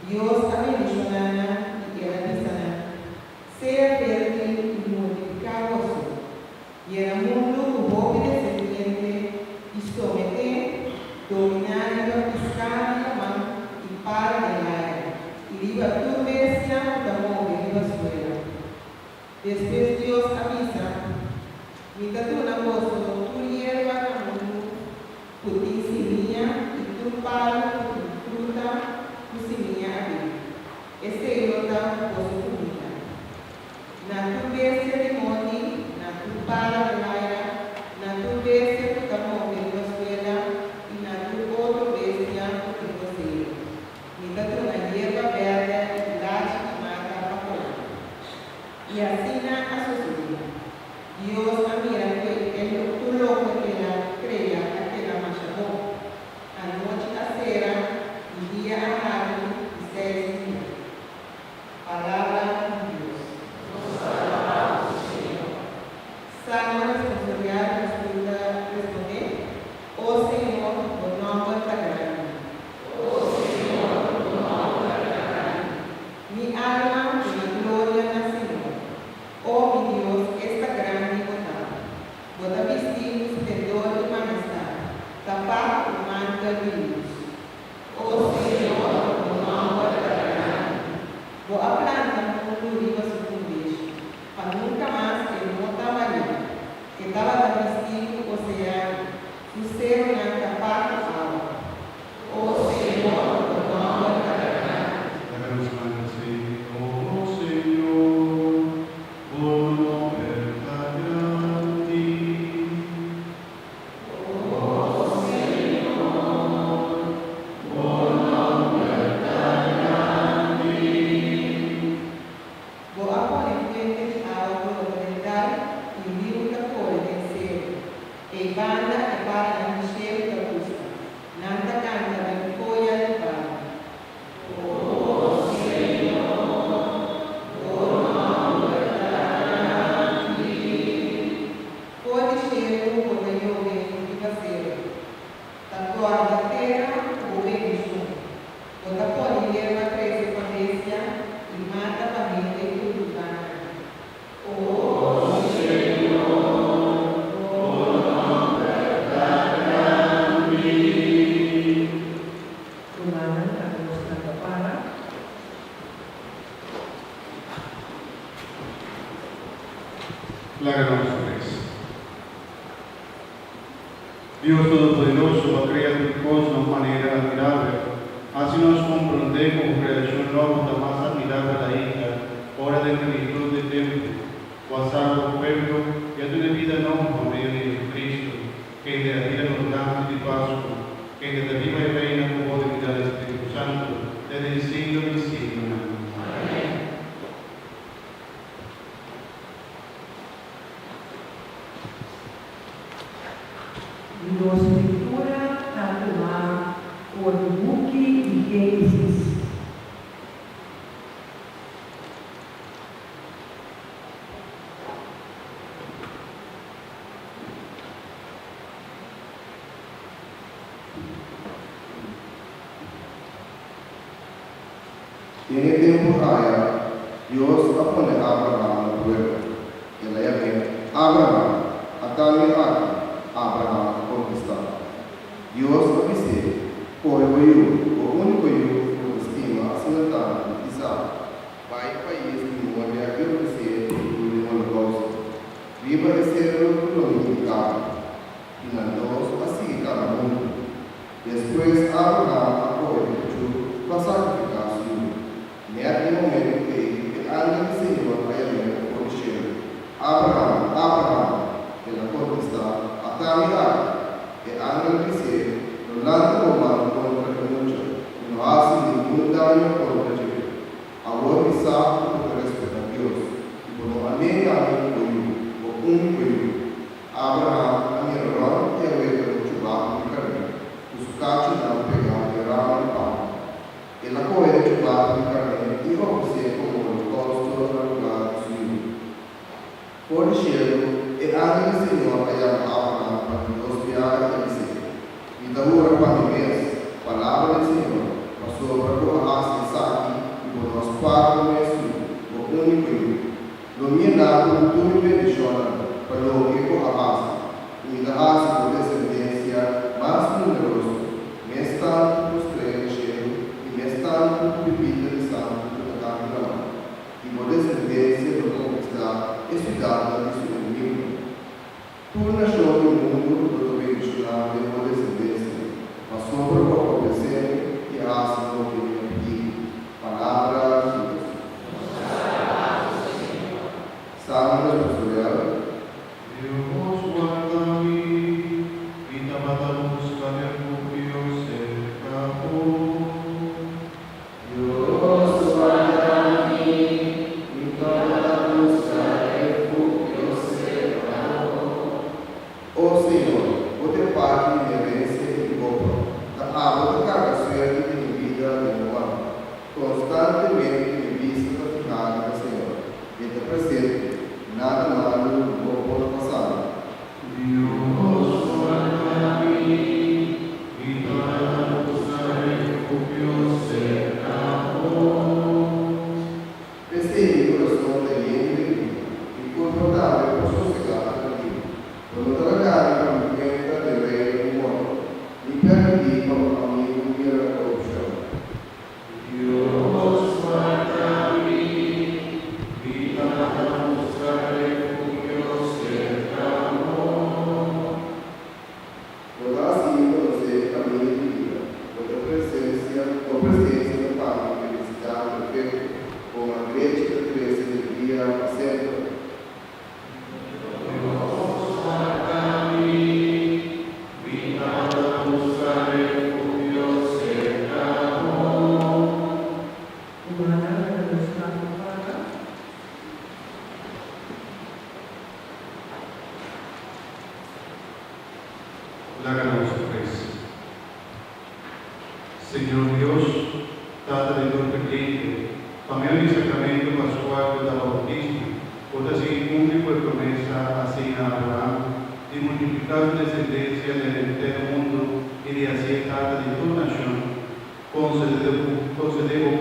Dios a bendishoná nan i el a bisa nan, Sea fértil i multipliká boso. Yena mundu ku hopi desendiente i someté, dominá riba piská di laman i para den aire, i riba tur bestia ku ta move riba suela. Despues Dios a bisa, Mi ta duna boso tur yerba na mundu ku tin simia i tur palu ku tin fruta ku simia aden. Esei lo ta boso kumida. Na tur bestia di mondi, na tur para den aira, na tur bestia ku ta move riba suela i na tur otro bestia ku tin roseo, mi ta duna yerba bèrdè i blachi di mata pa kome. I asina a sosodé. Dios a mira ku e tur loke el a krea a keda masha bon. Anochi a sera i dia a habri di seis dia. Palabra di Dios. Nos ta alabá bo, Señor. Salmo responsorial nos tur ta respondé, O Señor, bo nòmber ta grandi. O Señor, bo nòmber ta grandi. Mi alma duna gloria na Señor. O mi Dios, esta grandi bo ta! Bo ta bistí ku splendor i mahestat, tapá ku un mantel di lus. O Señor, bo nòmber ta grandi. Bo a planta mundu riba su fundeshi, pa nunka mas e no tambaliá. E tabata bistí ku oseano, su serunan tapá ku awa. O Señor, bo nòmber ta grandi. Laga nos kanta así, O Señor, bo nòmber ta grandi. Bo a pone fuente di awa brota den dal i riu ta kore den seru. Ei banda e paranan di shelu ta gusta, nan ta kanta den foya di palu. For di shelu bo ta yobe riba seru, ta gòrda tera ku bo bendishon. Bo ta pone yerba krese pa bestia i mata pa hende kultivá nan. Rumannan, laga nos lanta para. Laga nos resa. Dios Todopoderoso a krea tur kos na un manera admirabel. Hasi nos komprondé ku bo kreashon nobo ta mas admirabel ainda ora den plenitut di tempu bo a salba bo pueblo i a duna bida nobo pa medio di Jesucristo, kende a bira nos Lamchi di Pasku, kende ta biba i reina ku bo den unidad di Spiritu Santu, te den siglo di siglonan. Amèn. Nos lectura ta tuma for di buki di Génesis. Den e tempu aya, Dios a pone Abraham na prueba. El a yam'é, Abraham! Ata mi aki, Abraham a kontestá. Dios a bis'é, Kohe bo yu, bo úniko yu ku bo ta stima asina tantu, Isaac, bai pais di Moria i ofres'é e yu den holokousto, riba e seru ku lo mi indiká bo. I nan dos a sigui kana huntu. Despues Abraham a kohe e kuchú pa sakrifiká su yu. Nèt e momentu ei e angel di Señor a yam'é for di shelu, Abraham, Abraham! El a kontestá, Ata mi aki. E angel a bis'é, No lanta bo man kontra e mucha i no hasi ningun daño kontra dje. Awor mi sa ku bo ta respetá Dios i bo no a nenga mi bo yu, bo úniko yu. Abraham a mira rònt i a weta un chubatu di karné ku su kachunan pegá den rama di palma. El a kohe e chubatu di karné i ofresé komo holokousto na lugá di su yu. For di shelu, e angel di Señor a yama Abraham pa di dos biaha i a bis'é, Mi ta hura pa mi mes, palabra di Señor, pasobra bo a hasi esaki. ku tur mi bendishonnan pa loke bo a hasi, i mi ta hasi bo desendensia mas numeroso, mes tantu ku strea di shelu i mes tantu ku pipita di santu ku ta kantu laman. I bo desendensia lo konkistá e siudatnan di su enemigunan. Tur nashon di mundu lo ta bendishoná den bo desendensia, pasobra bo a obedesé mi i a hasi loke mi a pidi bo. Palabra di Dios. Salmo responsorial. Dios warda mi, mi tabata buska refugio serka bo. Dios warda mi, mi tabata buska refugio serka bo. O Señor, bo ta e parti di mi herensia i mi kopa, ta abo ta karga suerte di mi bida den bo man. Konstantemente mi bista ta fihá riba Señor, E ta presente, nada malu no por pasa mi. Dios warda mi, mi tabata buska refugio serka bo. P'esei mi kurason ta yen di alegria, mi kurpa tambe por sosegá trankil. Bo no ta laga mi pa mi kuenta den reino di morto, ni pèrmití pa bo amigu mira korupshon. Dios warda mi, mi tabata buska refugio serka bo. Bo ta hasi mi konosé e kaminda di bida, bo ta presensia, bo presensia ta pa mi felisidat perfekto, bo man drechi ta trese alegria pa semper. Dios warda mi, mi tabata buska refugio serka bo. Rumannan, laga nos klap un para. Laga nos resa. Señor Dios, Tata di tur kreyente, pa medio di Sakramento Paskual ku ta boutismo, Bo ta sigui kumpli ku e promesa hasí na Abraham di multipliká su desendensia den henter mundu i di hasié tata di tur nashon. Konsedé Bo.